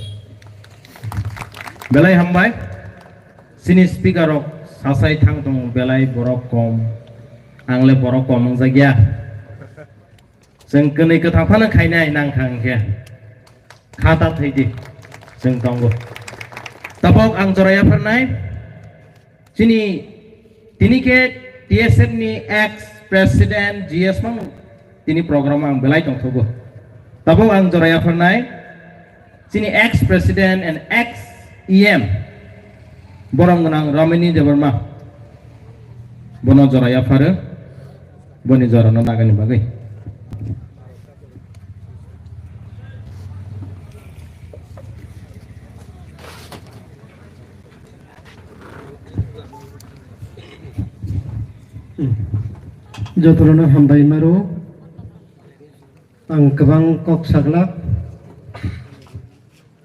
Belai hambai, chini speaker rok sasai thang tongo, belai borok kom, ang le borok kom wngjakya. Chwng kwnwi kwthang phano khainai nang kha hwnkhe. Kha ta thwi di, chwng tongo. Tabok ang jora yapharnai, chini tini khe T S F ni ex president G S mang tini program ang belai tongthogo. Tabok ang jora yapharnai, chini ex president and ex E M borom gwnang Ramini Debbarma bono jora yapharo. Boni jorano nagani bagwi. Jotono hambai maro. Ang kwbang kok saglak.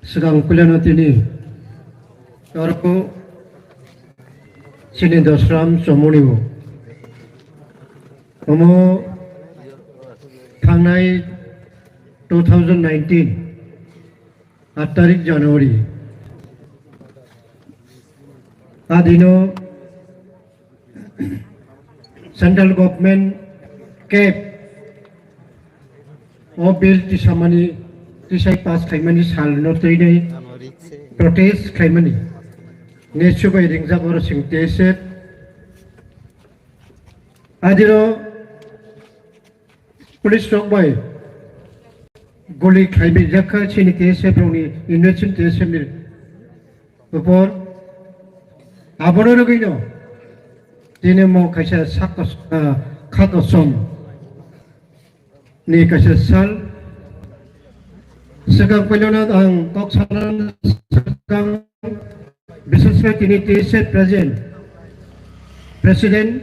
Swkang puilano tini oro chini Dosram Chomoni bo. Omo thangnai two thousand nineteen, aat tarik January. Adino Central Government cap o bill tisamani, tisai pass khaimani salno twi nai protest khaimani. Nesu bai ringjak oro sing T S F. Adiro police rok bai goli khlaibai jakha chini T S F rokni, innocent T S F ni upor. Abono rwgwino tini mo kaisa sak kos-, ah, kha kosom ni kaisa sal. Swkang puilano ang kok sana swkang, bises khe tini T S F president, president,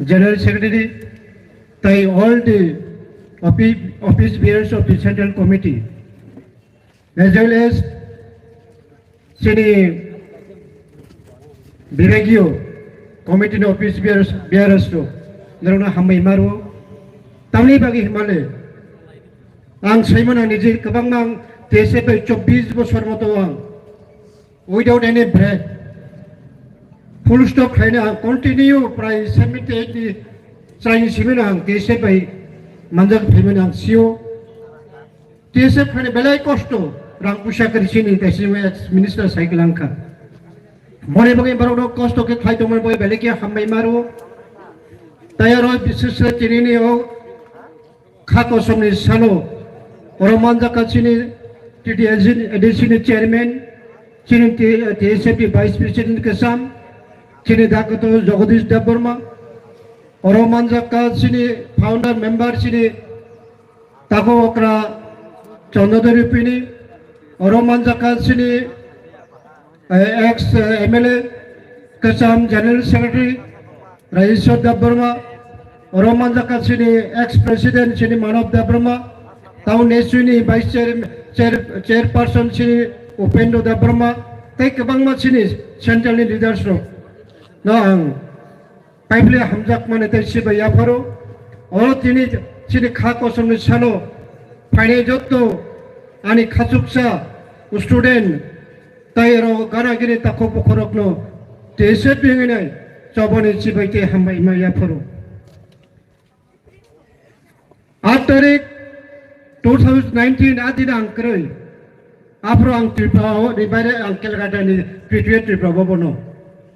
General Secretary, tei all the offi-, office bearers of the Central Committee, as well as chini Bibhagiyo Committee ni office bearers, bearers rok, norokno hambai maro. Tamni bagwi himale, ang saimano niji kwbangma ang T S F bai chobbish bosor moto ang without any break, full stop khlaina ang continue prai seventy eight ni chraini simino ang T S F bai manjak phaimani ang sio. T S F khlaina belai kosto, rang puisa kwrwi sini kaisa ex minister cycle angkha. Boni bagwi borokno kosto khe khlai tongmani bagwi belai khe hambai maro. Tei aro bises khe tinini o kha kosomni salo oro manjakha chini T T A D C ni chairman, chini T-, T S F ni vice president kwcham, chini Dakto Jagadish Debbarma, oro manjakha chini founder member chini Taku Okra Chandra Rupini, oro manjakha chini eh, ex, eh, M L A, kwcham General Secretary Rajeshwar Debbarma, oro manjakha chini ex President chini Manav Debbarma, town nesu ni Vice Chair, Chair, Chairperson chini Upendra Debbarma, tei kwbangma chini Central ni leaders rok no ang Paipli hamjakmani tei sibai yapharo. Oro tini chini kha kosomni salo phainai jotto ani khachuksa student tei oro gana gini takhuk bukhurokno T S F hinwi nai chobani chibai tei hambai ma yapharo. Aat tarik two thousand nineteen a din ang kwrwi. Aphuru ang Tripura o ni baire ang Calcutta ni P T A Tripura bo bono.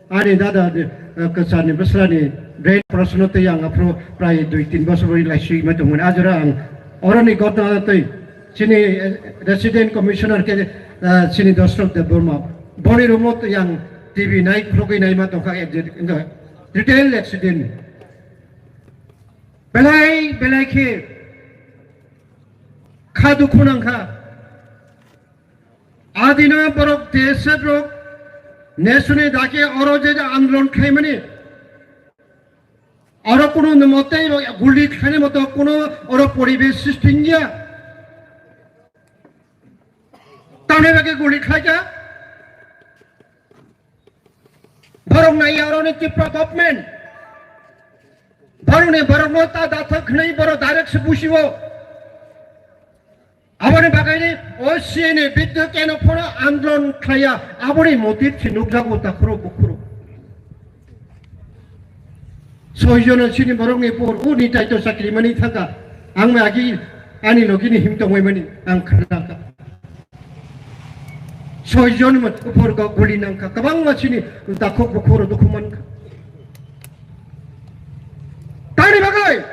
Ani dada ni, eh, kwchani bwsla ni brain operation o twi ang aphuru prai dui tin bosor bai lai sui ma tongmani. Ajora ang oroni gotna twi chini, eh, resident commissioner khe, eh, chini Dosrok Debbarma. Boni room o twi ang T V nai khulugwi nai ma tongkha, eh, je, detail accident. Belai belai khe kha dukhu nangkha. Adino borok T S F rok nesuni dake oro je andolon khlaimani, oro kunu mote guli khlaini moto kunu oro poribesh srishti wngya. Tamni bagwi guli khlaikha. Borok naiya oroni Tripura government. Borok Borokni borokno ta dathok hwnwi borok direct se busiwo. Aboni bagwi ni o C A ni biddut keno phano andolon khlaiya, aboni motive se nukjago takhuro bukhuro. Soi jono chini borokni por uni taito chakri mani thangkha, ang ma agi ani logini him tongwi mani ang khnakha. Soi jon ma upor go guli nangkha, kwbangma chini takhuk bukhuro dukhu mankha. Tani bagwi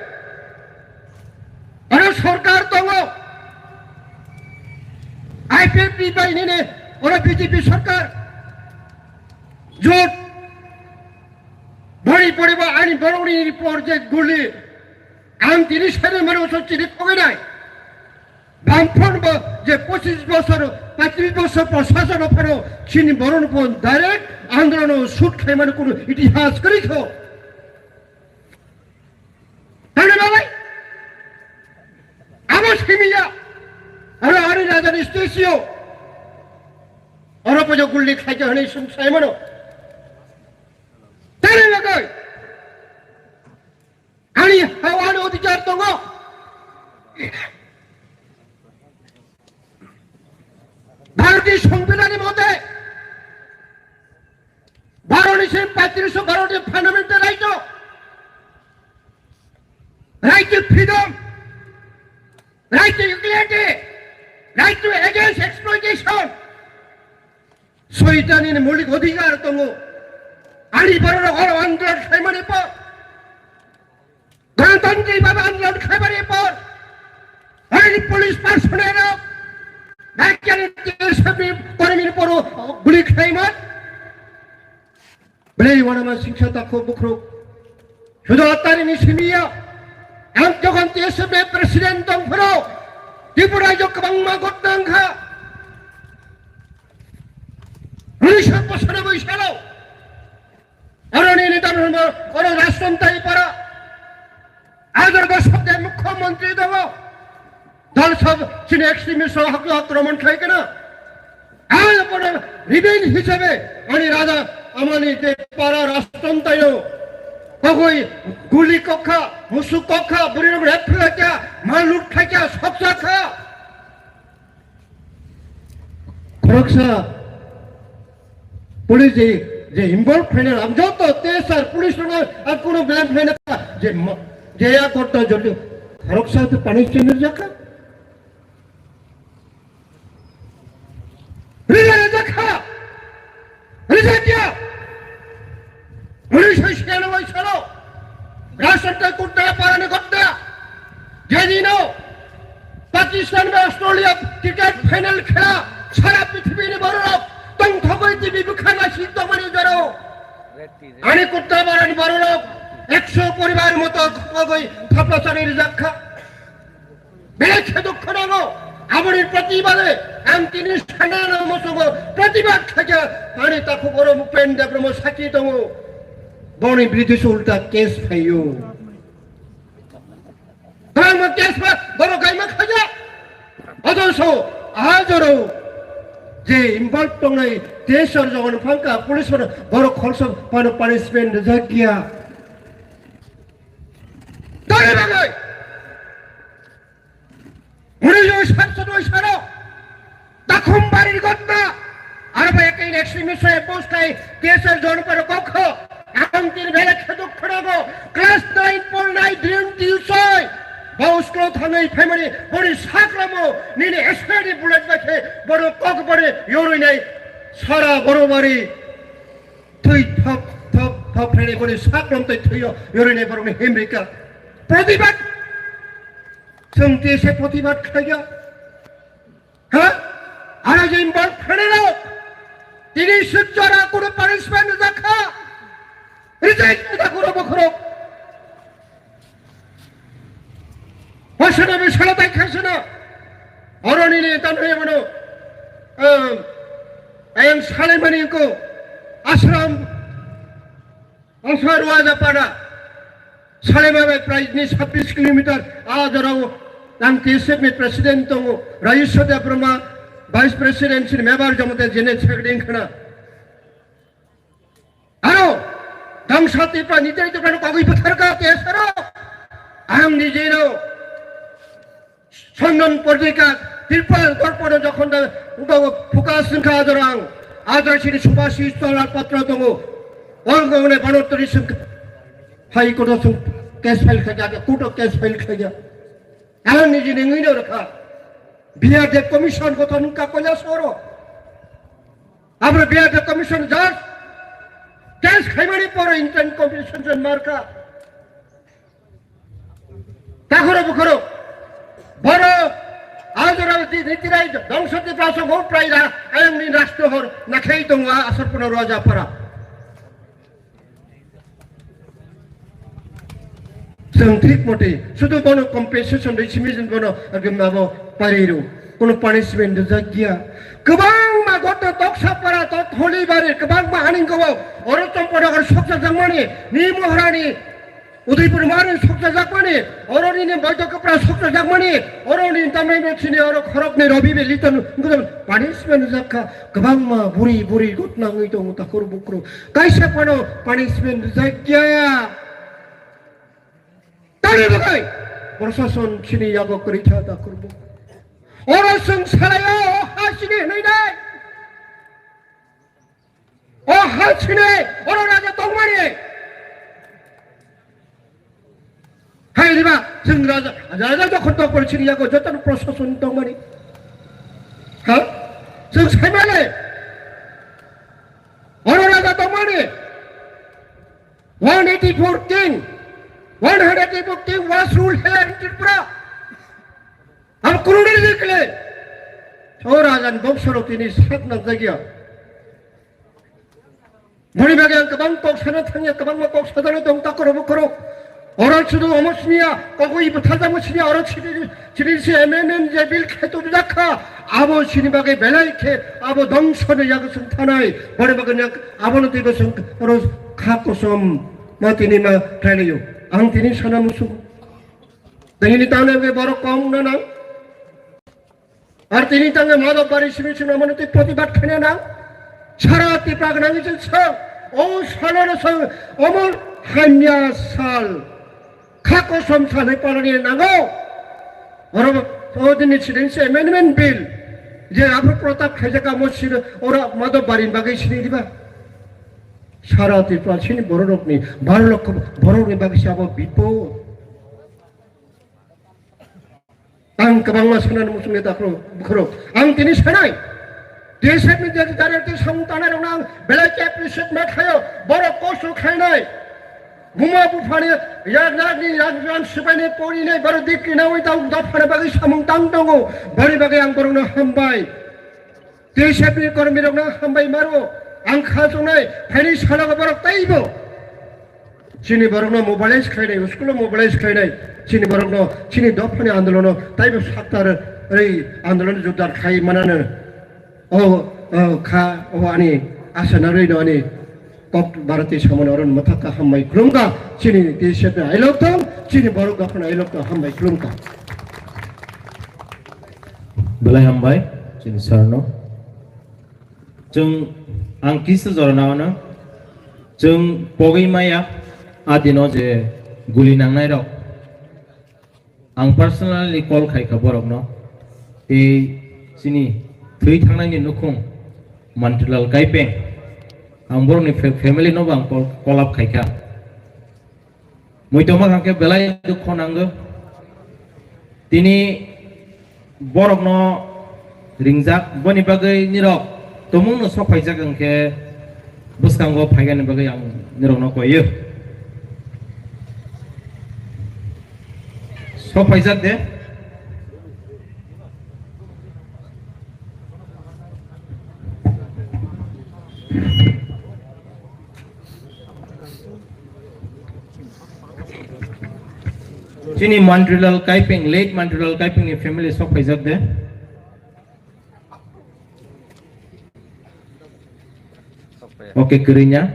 Oro sorkar tongo, I P F T bai nini, oro B J P sorkar. Jot. Bori poriba ani borokni project guli. Ang tini sari mano so chini pogwi nai. Bamphon bo je pochis bosor, patrish bosor proshason phano chini borokno pon direct androno shoot khaimani kuno itihas kwrwi kho. Tangwi bagwi abo simiya. Aro ari rajani stage-o oro pojo gulli khaija hwnwi sum saimano. Tangwi bagwi ani hawani odhikar tongo. Bharatiya Songbidanni mote Bharotni simi paitris bharotni fundamental right o, right to freedom, right to equality, right to against exploitation. Soitani ni moulik odhikar tongo. Ani borok oro andolon khlaimani po. Ganatantri bhabe andolon khlaimani por, hai police personnel rok, T S F ni kormi ni poro guli khlaimani. Belai wanama singsa takhuk bukhuk. Sudo atari ni simiya. Ang jokhon T S F ni president tong phano, Tripura rajyo kwbangma ghotna wngkha. Unisho pochanoboi salo. Oro nini tamo hwnba, oro rajtantri para. Ajar bosok de mukhyamantri tongo. Dol sob chini extremist rok hakno akromon khlai kana. Ang bono ribin hisabe ani raja amani de para rajtantri no. Kogoi guli kokha, musuk kokha, buri rok rep khlai kya, mal lut khlai kya, soksa kha. Khoroksa police je, je involve khlainai, ang joto T S R police rokno ang kuno blame khlaina je ma-, je ya korta jodi khoroksa to punishment rijak kha. Rijak kha. Rijak ya. Unisho siyanoboi salo Rajtantri Kutna parani ghotna, jeni no Pakistan bai Australia cricket final khela sara prithibini bororok tongthogwi T V bwkha naising tongmani jora ani Kutna parani bororok ekso poribar moto khogwi thapla chani rijak kha. Belai khe dukhu nango. Aboni protibade ang tini sanano musugo protibad khaikha. Ani takhuk oro Bhupen Debbarma sakhi tongo. Boni biruddhe se ulta case phaio. Bangma case ba borok kaima khaja. Ojoso ajoro je involve tongnai T S R jogon phangkha police phano borok kholsa phano punishment rijak ya. Tari bagai. Unisho satchotoi salo Takhumbarini ghotna, aro bai ekta extremist hoi post khai T S R Jonpara kokho, ang tini belai khe dukhu nango, class nine pornai Dream Tiyusoi, bo school thangwi phaimani, boni saklamo nini S P ni bullet bai khe bono kok bari yorwi nai sara borobari. Twi thok thok thok khlainai boni saklom twi thwiyo yorwi nai borokni himrika. Protibad. Chwng tei se protibad khlaiya. Ha? Ano je involve khlainai rok. Tini sujjora kuno punishment rijak kha. Rijak kha kuno bokhorok. Wasana be sala tai khasana. Oroni ne tan he mano. Em, ayang salai mani ko. Ashram. Ashram Ruaja pada. Salai ma bai prai ni sabbish kilometer. A jorao ang T S F ni president tongo. Rajeshwar Debbarma, vice president sini member jomote jene chekding khana. Aro, Dangsa Tipra, Nitai Tipra no kagwi bwtharkha, T S R o. Ang nijino Sandan Porjika Tripura Gorpano jokhon da ubago focus wngkha ajor ang. Ajor sini Subhashi Chandra Patra tongo. Ol gone Bhanartari sing High Court o sing case file khaja, court o case file khaja. Ang nijini ngino rakha. B R D commission gothon wngkha Kailasoro. Abro B R D commission judge case khaimani pore intent commission jon markha. Takhoro bukhoro. Boro Ajora di nitirai dongso di praso go praira ayang ni rastro hor nakhei tongwa asar puno roja para. Chwng thik mote sudu bono compensation rwi simi jin bono agim abo pariru. Kono punishment rijak giya. Kwbangma goto toksa para tot holi bari kwbangma aning gobo oro chomponagar soksa jangmani ni mohrani Udaipur mari soksa jakmani, oro nini boito kwpra soksa jakmani, oro ni tamreno chini oro khorok ni robi be litan gudam punishment jakha, kwbangma buri buri gotna ngwi tongo takhur bukru. Kaisa phano punishment jakya. Tani bagai, prosason chini yago kwrwi kha takhur bukru. Oro chwng salaio, o ha chini hinwi nai. O ha chini, oro raja tongmani. Hai riba, chwng raja, raja jokhon tongmani chini yago jotono prosason tongmani. Ha? Chwng saimani. Oro raja tongmani. One eighty-four king, one hundred eighty-four king was ruled here in Tripura. Ang kurunai jikle. O rajan bongsorok tini sak nang jagya. Boni bagwi ang kwbang kok sana thangya, kwbangma kok sadano tong takhoro bukhoro. Oro sudu omo siniya, kogwi bwtharjakma siniya, oro sini, sini se M N N je bill khaito jakha. Abo sini bagwi belai khe, abo dongsoni yago sung thanai. Boni bagwi yak, abono twibo sung, oro kha kosom ma tini ma khlainayo. Ang tini sana musu. Tini tangna bagwi borok kom na nang. Ar tini tangwi Madhobari simi simi mano tei protibad khaina nang. Sara Tripura gwnangwi chwng swng, o salono swng, omo hamya sal. Kha kosom salni palani nango. Oro o dini chini se amendment bill. Je aphuru protap khaijak amo sini oro Madhobari bagwi sini diba. Sara Tripura sini bororokni, baro lokho bororokni bagwi se abo bipod. Ang kwbangma sanani muchungni takhro bukhro. Ang tini sanai. T S F ni jati jati samung tanai rokno ang belai khe appreciate ma khayo. Borok kosto khainai. Buma buphani yak yakni yak yak sipaini porinai borok dikri nawi tang dophani bagwi samung tang tongo. Boni bagwi ang borokno hambai. T S F ni kormi rokno hambai maro, ang kha chongnai, phaini salo borok taibo. Chini borokno mobilize khlainai, school o mobilize khlainai, chini borokno, chini dophani andolono taibo saktar rei andolon jodar khai manano. O, o kha, o ani asa narino ani Kok Bharati samani oron mwthakha hambai khulumkha, chini T S F ni ailok thang, chini borok dophani ailok thang hambai khulumkha. Belai hambai, chini sir no. Chwng ang kisa jora nangano. Chwng pogwi maya, adino je guli nangnai rok. Ang personally call khai kha borokno. Tei chini thwi thangnaini nukhung Mantilal Kaipeng. Ang borokni fa-, family no bo ang call, call up khai kha. Muitu ma kha khe belai dukho nango. Tini borokno ringjak, boni bagwi nirok tumungno sok phaijak hwnkhe bwskango phaigani bagwi ang nirokno koiyo. Sok phaijak de. Chini Mantilal Kaipeng, late Mantilal Kaipeng ni family sok phaijak de. Okay, kwrwngya.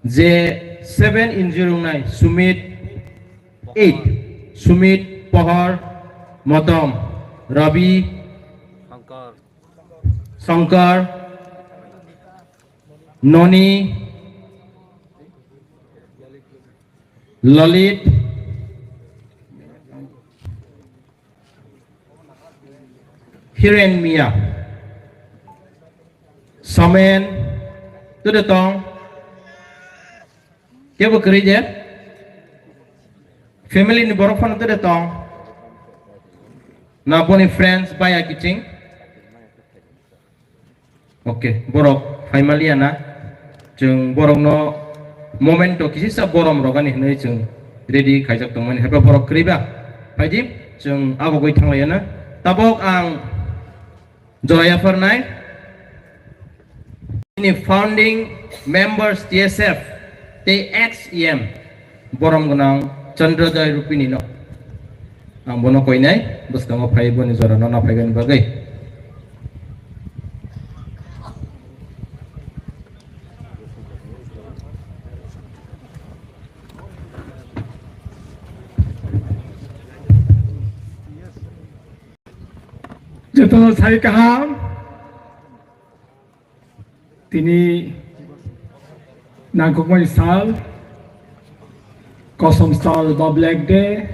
Je seven injury wngnai, Sumit eight, Sumit, Pohor, Motom, Rabi, Shankar, Noni, Lalit, Hiren Mia. Somen. Tude tong. Kebo kwrwi je? Family ni borok phano tude tong. Na boni friends baya kiching. Okay, borok phaimaliya na. Chwng borokno momento kisisa borom rogani hinwi chwng ready khaijak tongmani. Haiba borok kwrwi ba? Phaidi, chwng agogwi thanglaiya na. Tabok ang jora yapharnai. Ini founding members T S F tei ex E M borom gwnang Chandra Joy Rupini no. Ang bono koinai, bwskango phai boni jora no naphaigani bagwi. Jotono sai kaham. Tini nangkukmani sal, kosom sal ba Black Day,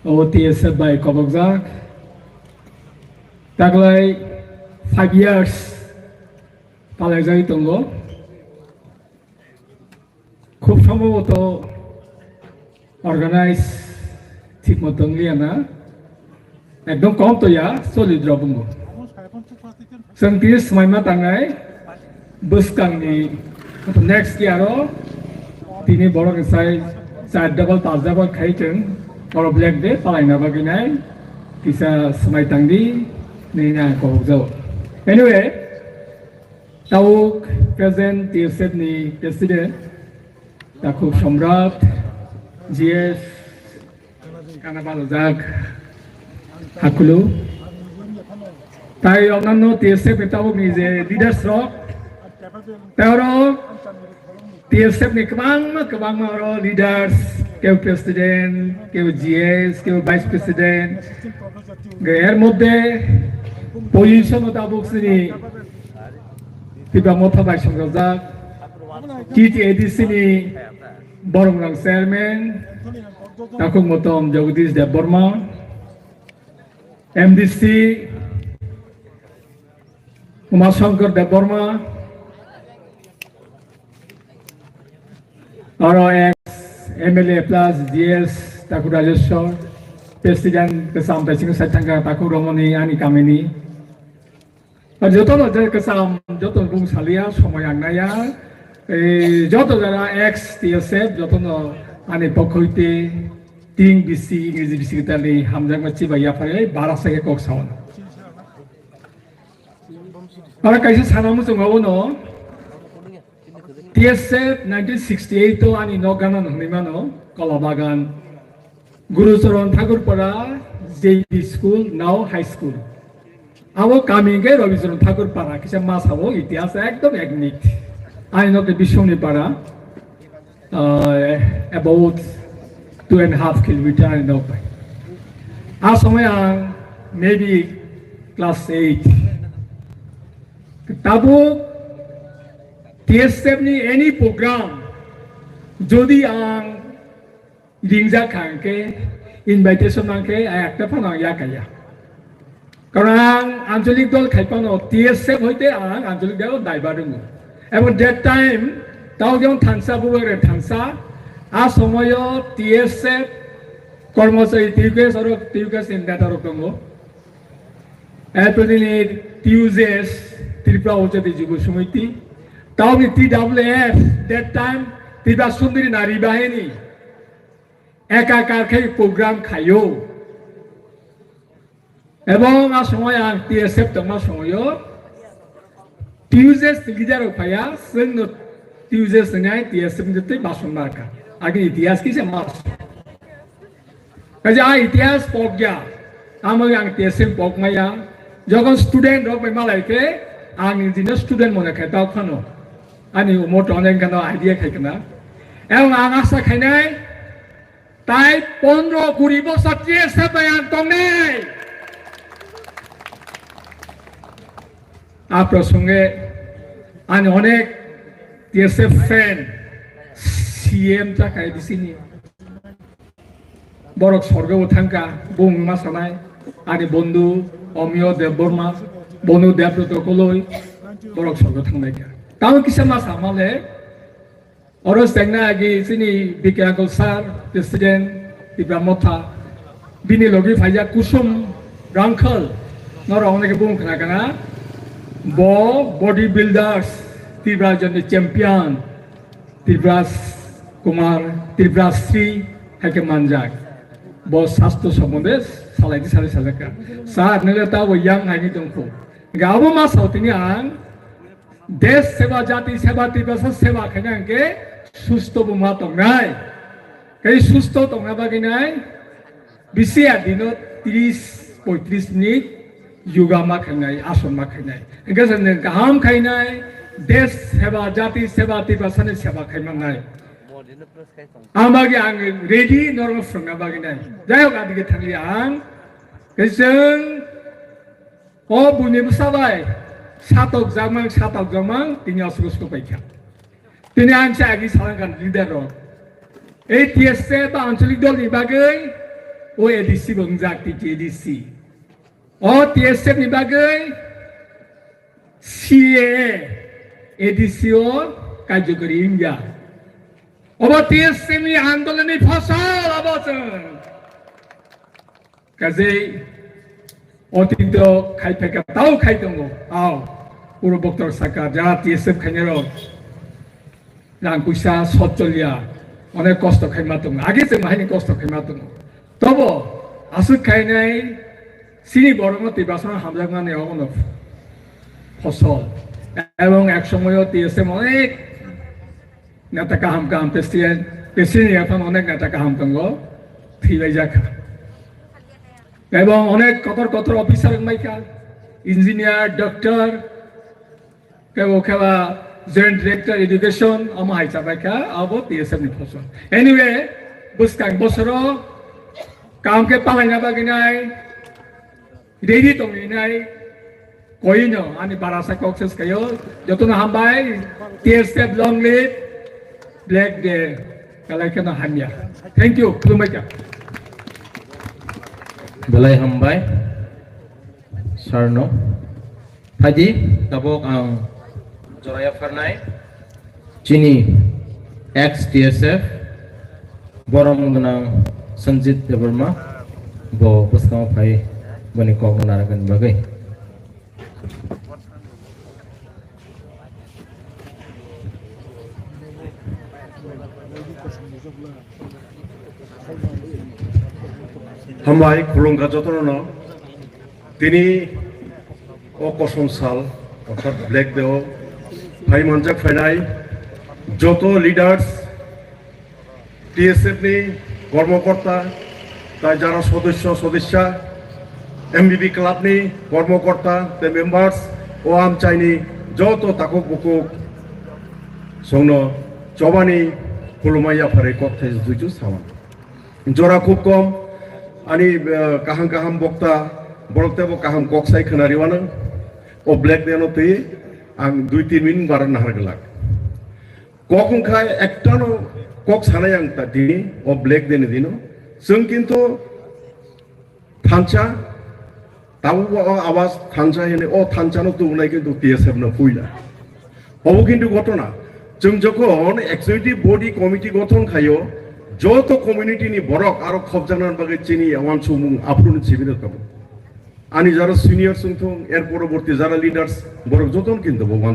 o T S F bai kobokjak. Taklai five years palaijagwi tongo. Khub sombhoboto organize thik moto wngliya na. Ekdom kom to ya, solid rok bungo. Chwng tini swmaima tangnai bwskangni next year o tini borok ni sai char double, pas double khai chwng oro Black Day palaina bagwi nai kisa swmai tangdi nini ang kobokjao. Anyway, Tabuk present T S F ni president, Takhuk Somrat, G S, kana balajak, hakulu. Tai onanno T S F ni tabuk ni je leaders rok, tei oro T S F ni kwbangma, kwbangma oro leaders, keu president, keu G S, keu vice president, er moddhe position o tabuk sini Tipra Motha bai songjak, T T A D C ni borok rang chairman, Takhuk Motom Jagadish Debbarma, M D C Uma Shankar Debbarma, oro ex M L A plus G S Takhuk Rajeshwar, president kwcham bai sing sai thangkha Takhuk Romoni ani kamini. Ar jotono je kwcham, joto bung salia, somoi ang naya. Ei, joto jara ex T S F, jotono ani pokhoite ting bisi, ingreji bisi kitali hamjakma chiba yaphari, bara sake kok saon. Aro kaisa sana muchung abo no, T S F nineteen sixty-eight o ani nok gana no hwnwi mano, Kola Bagan. Gurucharan Thakur Para J B School, now High School. Abo kami hwnkhe Rabicharan Thakur Para, kisa masa o itihas ekdom ek minute. Ani nok Biswangni Para, uh, about two and a half kilometer ani nok bai. A somoi ang maybe class eight. Tabuk T S F ni any program jodi ang ringjak kha hwnkhe, invitation nang khe, ai ekta phano ang ya kaya. Karon ang anchalik dol khai phano T S F hoite ang anchalik dol daibar wngo. Ebong that time, tao jong thansa, bubagra thansa, a somoyo T S F kormochari T U K S oro T U K S ni neta rok tongo. Eboni T U J S, Tripura Ujjati Jubo Samiti, tao ni T W F, that time, Tripura Sundari Nari Bahini. Ekakar khe program khaio. Ebong a somoy ang T S F tongma somoyo T U J S ni leader rok phaiya, chwngno T U J S ni T S F ni twi bason marka. Agini itihas kisa mas. Kaisa a itihas pokya. Amo ang T S F pokmaya. Jokon student rok bai malai khe ang nijino student mone khai tao phano. Ani umor toneng kano idea khai kana. Ebong ang asa khainai Tai pondro kuri bosor T S F bai ang tongnai. A prosange ani onek T S F fan C M chakhai bisini. Borok sorgo bo thangka, bung ma sanai. ani bondhu Omiyo Debbarma, bondhu Debbrata Koloi, borok sorgo thangnai kha. Tamo kisa ma sama le, oro chengna agi chini B K Uncle sir, President Tipra Motha, bini logi phaijak Kusum Rangkhal, norok hwnwi khe bumung khna kana, bo body builders, Tipra joni champion, Tripura Kumar, Tripura Sri hai khe manjak. Bo sastro sombonde salai di salai sajak kha. Sir, nele ta bo yang hai ni tong kho. Ga abo ma sao tini ang, desh seba, jati seba, Tiprasa seba khaina hwnkhe susto bo ma tongnai. Kai susto tongna bagwi nai, bisi a dino tris poitris minute yoga ma khainai, ason ma khainai. Hwnkhe se nwng kaham khainai, desh seba, jati seba, Tiprasani seba khai mannai. Ang bagwi ang ready, norok swrwngna bagwi nai. Jai hok, adige thangli ang. Khe chwng o buini bwsa bai satok jakmang, satok jakmang, tini aswk aswk pai kha. Tini ang se agi salang kha leader rok. Ei T S F ba anchalik dol ni bagwi o A D C bo wngjak, T T A D C. O T S F ni bagwi C A A, A D C o karjokari wngya. Obo T S F ni andolon ni phosol obo chwng. Kajei, otito khai phaikha, tao khai tongo. Ao, puro boktor saka, jara T S F khainai rok, rang puisa sot choliya, onek kosto khaima tongo. Age chwng haini kosto khaima tongo. Tobo, aswk khainai, chini borokno Tiprasano hamjakmani obono phosol. Ebong ek somoyo T S F onek neta kaham kaham, president, president ni yaphang onek neta kaham tongo, thwilaijak kha. Ebong onek kotor kotor officer wngbai kha, engineer, doctor, kebo kheba joint director education, omo hai chabai kha, abo T S F ni phosol. Anyway, bwskang bosoro kaham khe palaina bagwi nai, ready tongwi nai, koino ani barasa kok ses kayo, jotono hambai, T S F long live, Black Day, kalai kheno hamya. Thank you, khulumbai kha. Belai hambai, sir no. Phaidi, tabok ang joraya pharnai. Chini ex T S F, borom gwnang Sanjit Debbarma, bo bwskango phai boni kokno narwknani bagwi. Hambai, khulumkha jotono no. Tini o kosom sal, orthat Black Day o phai manjak phainai joto leaders, T S F ni kormokorta, tai jara sodosyo sodosya, M B B club ni kormokorta tei members, o amchaini joto takhuk bukhuk songno chobani khulumai yapharwi kok thai juju saman. Jora khub kom, ani, eh, kaham kaham bokta, borok tebo kaham kok sai khna riwano. O Black Day no twi ang dui tin minute bar nahar glak. Kok wngkha ektano kok sanai ang ta dini, o Black Day ni dino. Chwng kintu thansa, Tabuk o awas thansa hini, o thansa no tubunai kintu T S F no puila. Obo kintu ghotona. Chwng jokhon executive body committee gothon khaio, joto community ni borok aro khobjakna bagwi chini uansukmung aphuru ni sibino tongo. Ani jara senior chwng thung, er poroborti jara leaders, borok jotono kintu bo uansuk